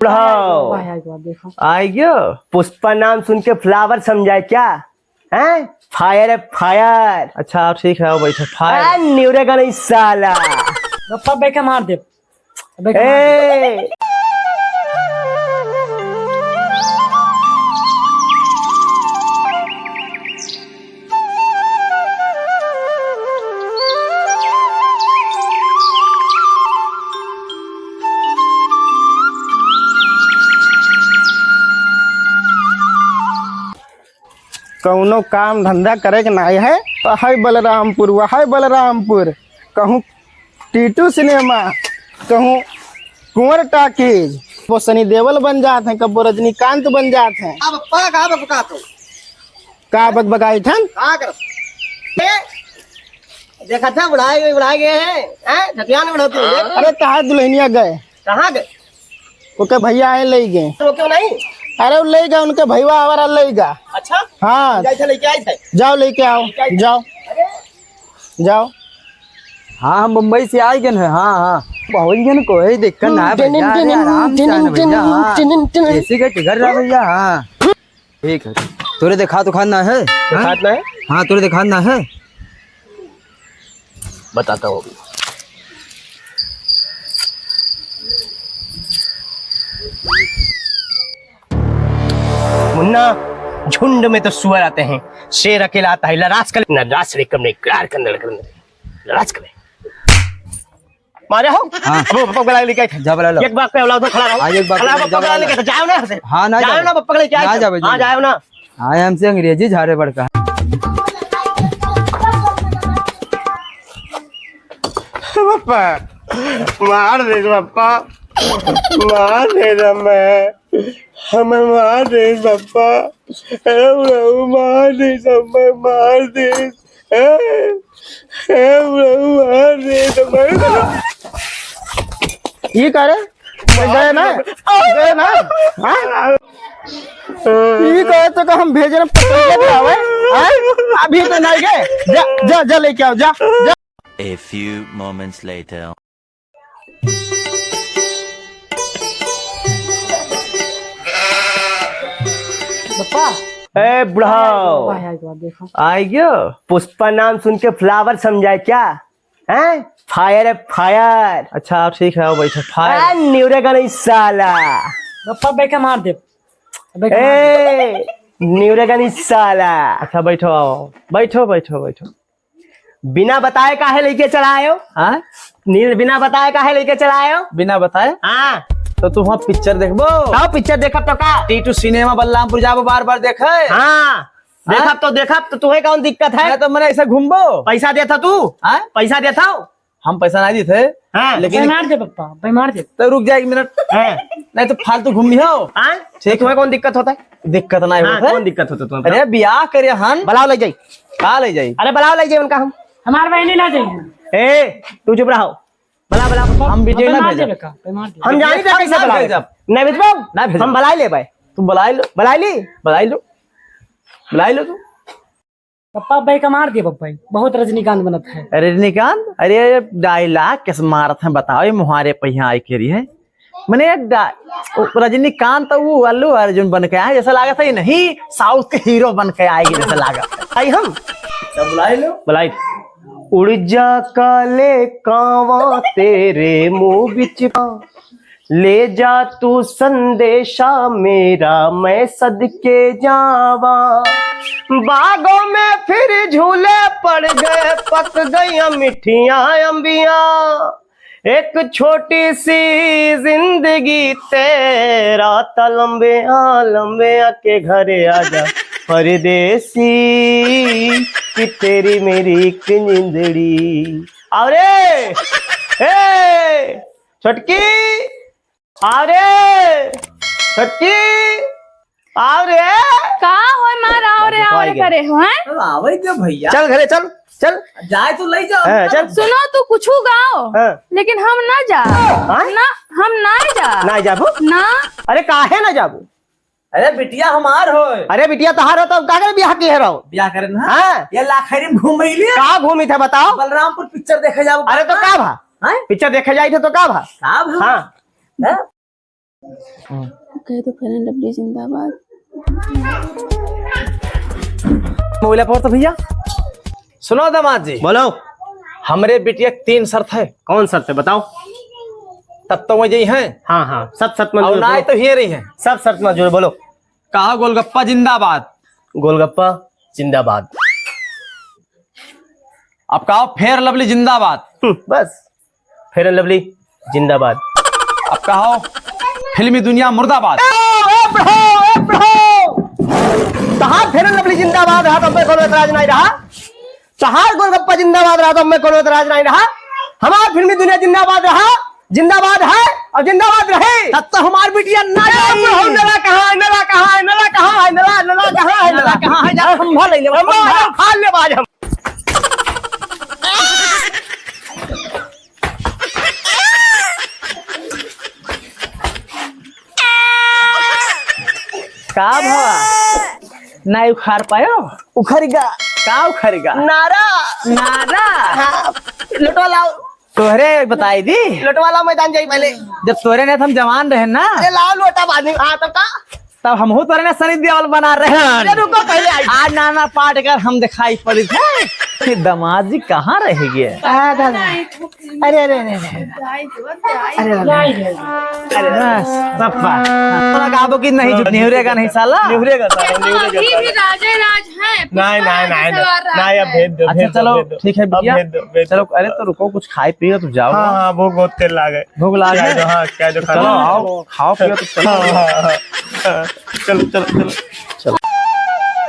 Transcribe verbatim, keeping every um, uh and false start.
बुढ़ाओ। वाह, वाह, वाह, देखो। आइ गयो? पुष्पा नाम सुन के flower समझा है क्या? हैं? Fire है, fire। अच्छा, ठीक है, आओ बैठो। Fire। आ, निवरेगा नहीं साला। बप्पा, बैठा मार दे। बैठा मार दे। ए। कउनो काम धंधा करे के नाई है, तो है बलरामपुर, वह है बलरामपुर। कहूँ टीटू सिनेमा, कहूँ कुंवर टाकीज, वो सनी देओल बन जात हैं, कब्बो रजनीकांत बन जात हैं। अब पा का बका तो का बकबकाई थन? का करत? ए, देखा था, बुढ़ाए गए, बुढ़ाए गए हैं, हैं? झटिया न बढ़ोतरी, देख। अरे, कहाँ दुल्हनिया गए? कहाँ गए? ओके भैया आए, ले गए। तो क्यों नहीं? अरे, वो ले गए, उनके भैया आवारा ले गए। अच्छा? हाँ। जाए थे, लेके आए थे। जाओ, लेके आओ, लेके आए थे। जाओ। अरे। जाओ। हाँ, हम बम्बई से आइ गए हैं। हाँ, हाँ। पहुँच गए ना, कोई दिक्कत ना है भैया, अरे आराम से आना भैया, हाँ। एसी का टिकट रहा भैया, हाँ। ठीक है, तोरे देखा तो खान ना है? देखात ना है? हाँ, तोरे देखा ना है? बताता हूँ अभी। मुन्ना, झुंड में तो सुअर आते हैं, शेर अकेला आता है। लड़ास कर, लड़ास रे, कम नहीं, करार कर, लड़ कर, लड़ास कर। मारे हो? हाँ। वो पप्पा को लेके आए थे। जा बुला लो। एक बार पे औलाद में खड़ा रहो। हाँ, एक बार खड़ा पे रहो, जा पप्पा बुला लेके लो। जाओ ना यहाँ से। हाँ, ना जाओ जाओ। ना, पप्पा को लेके आए ना थे। जाओ, हाँ, जाओ। जाओ ना। हाँ, हमसे अंग्रेजी झारे बड़का। पप्पा, मार दे पप्पा, मार दे मैं, हमें मार दे पप्पा, ए बुढ़ऊ, मार दे, सब मैं मार दे। ए, ए, बुढ़ऊ, मार दे, तो मार दे। ई का रे? गए ना? गए ना? हाँ? ई कहे तो का हम भेजे ना, पकड़ के ले आवे? हाँ? अभी तो नहीं गए। जा, जा, जा लेके आओ, जा, जा। A few moments later. बप्पा। ए बुढ़ाओ। वाह, वाह, वाह, देखो। आइ गयो? पुष्पा नाम सुन के flower समझा है क्या? हैं? Fire है, fire। अच्छा, ठीक है, आओ बैठो। Fire। ए, निवरेगा नहीं साला। बप्पा, बैठा मार दे। बैठा मार दे। ए, निवरेगा नहीं साला। अच्छा, बैठो, आओ। बैठो, बैठो, बैठो। बिना बताए काहे लेके चला आयो? हाँ? नील बिना बताए काहे लेके चला आयो? बिना बताए? हाँ। तो तू वहाँ पिक्चर देखबो? तो पिक्चर देखब तो का? टीटू सिनेमा बलरामपुर जाबो बार बार देखे? हाँ। हाँ? देखब तो देखब तो तुहे कौन दिक्कत है? मैं तो मने ऐसे घूमबो। पैसा देता तू? हाँ? पैसा देता हो? हम पैसा नहीं देते। हाँ। लेकिन भाई मार दे पप्पा, भाई मार दे। तो रुक जा एक मिनट। हाँ। नहीं तो फालतू घूमी हो। हाँ? ठीक। तुम्हें कौन दिक्कत होता है? दिक्कत नहीं हाँ, होता है। कौन दिक्कत होता है तुम्हें? अरे बियाह करे हन। बुलाओ ले जाई। का ले जाई? अरे बुलाओ ले जाई उनका हम। हमार बहनी ना जाई। ए, तू चुप रहो। बुला, बुला। हम बेटे भाई ना मार भेजब। दे बेटा, भाई मार दे। हम जानी था कैसे बुलावे। नहीं भेजबो? ना भेजब। हम बुलाई लेबै। तू बुलाई लो। बुलाई ली? बुलाई लो। बुलाई लो तू। पप्पा भाई का मार दिया पप्पा, बहुत रजनीकांत बनत है। रजनीकांत? अरे dialogue कैसे मारत हैं बताओ, ये मुहारे पे यहाँ आई के रही है। मने डा-, ओ, रजनीकांत तो वो अल्लू अर्जुन बन के आए, जैसा लागत है ये नहीं South के hero बन के आएगी जैसा लागत है। आई हम? तब बुलाई लो। बुलाई। उड़ जा काले कावां तेरे मुंह बिच पा, ले जा तू संदेशा मेरा, मैं सदके जावा। बागों में फिर झूले पड़ गए, पक गई मिठिया अम्बिया। एक छोटी सी जिंदगी तेरा, ता लंबिया लंबिया के घरे आजा परदेसी, कि तेरी मेरी एक जिंदड़ी। अरे, ए, छोटकी, अरे, छोटकी, आओ रे। का होय मार, आओ रे, आओ रे करे हो, हैं? तो आवे दे भैया। चल घरे, चल, चल। जाए तो ले जाओ। हाँ, चल। सुनो, तू कुछ गाओ, हाँ। लेकिन हम ना जा। हाँ? ना, हम ना जा। ना जाबो? ना। अरे काहे ना जाबो? अरे बिटिया हमार होय। अरे बिटिया तहार हो तो का करे बियाह किहे रहो? बियाह करे ना। हाँ। ये लाखैरी में घूम रही है। का घूमी था बताओ? बलरामपुर पिक्चर देखे जाओ। अरे तो का भा? हाँ? पिक्चर देखे जाई थे तो का भा? का भा? हाँ। हैं? कह दो Fair and Lovely जिंदाबाद। मोबाइल पर तो भैया। सुनो दामाद जी। बोलो। हमरे बिटिया के तीन शर्त है। कौन शर्त है, बताओ। तब तो वही हैं। हाँ, हाँ, सब शर्त मंजूर और ना है, आए बोलो। तो हिये रही हैं। सब शर्त मंजूर, बोलो। कहा गोलगप्पा जिंदाबाद। गोलगप्पा जिंदाबाद। अब कहो Fair Lovely जिंदाबाद। हम्म, बस। Fair and Lovely जिंदाबाद। अब कहो फिल्मी दुनिया मुर्दाबाद। ए, ए, प्रभु, ए, प्रभु। तहार Fair and Lovely जिंदाबाद रहा, तो हमें कोनो एतराज नहीं रहा। तहार गोलगप्पा जिंदाबाद रहा, तो हमें कोनो एतराज नहीं रहा। हमार फिल्मी दुनिया जिंदाबाद रहा, जिंदाबाद है और जिंदाबाद रहे। तब तो हमार बिटिया ना ए, जाई। प्रभु, नला कहाँ है, नला कहाँ है, नला कहाँ है, नला, नला कहाँ है, नला नला? कहाँ है? जा खंभा ले ले, खंभा, खंभा। खा ले बाज हम। का भवा? ना उखाड़ पायो? उखड़ गा। का उखड़ गा? नारा। नारा? हाँ। लोटवा लाओ। तोहरे बताई दी। लोटवा लाओ, मैदान जाई पहले। जब तोहरे ने हम जवान रहे ना। अरे लाओ लोटा पानी। हाँ, तब का? तब हमहू तोरे ने सनी देओल बना रहे हैं। अरे रुको, पहले आई। आज नाना पाटेकर हम दिखाई पड़ी थे कि दामाद जी कहाँ रह गए? आ, दादा। अरे, अरे, अरे, अरे। अरे, अरे, अरे। अरे, बस, सब बात। हाँ। गाबो कि नहीं, जो निहुरेगा नहीं साला। निहुरेगा साला, निहुरेगा अभी भी साला। राजे राज है, नहीं, पुष्पा नहीं, राज नहीं, सवार नहीं, राज नहीं, अब है। भेज दो, अच्छा, भेज दो, चलो, भेज दो। ठीक है, अब बिटिया। भेज दो, भेज दो। चलो, अरे, तो रुको, कुछ खाए पिए, तुम जाओ। हाँ, हाँ, भूख बहुत तेज लागे। भूख लागे? कह दो, हाँ, कह दो, खाना चलो, खाओ। आओ, खाओ पियो तो चलो। हाँ, हाँ, हाँ, हाँ। चलो, चलो, चलो। चलो।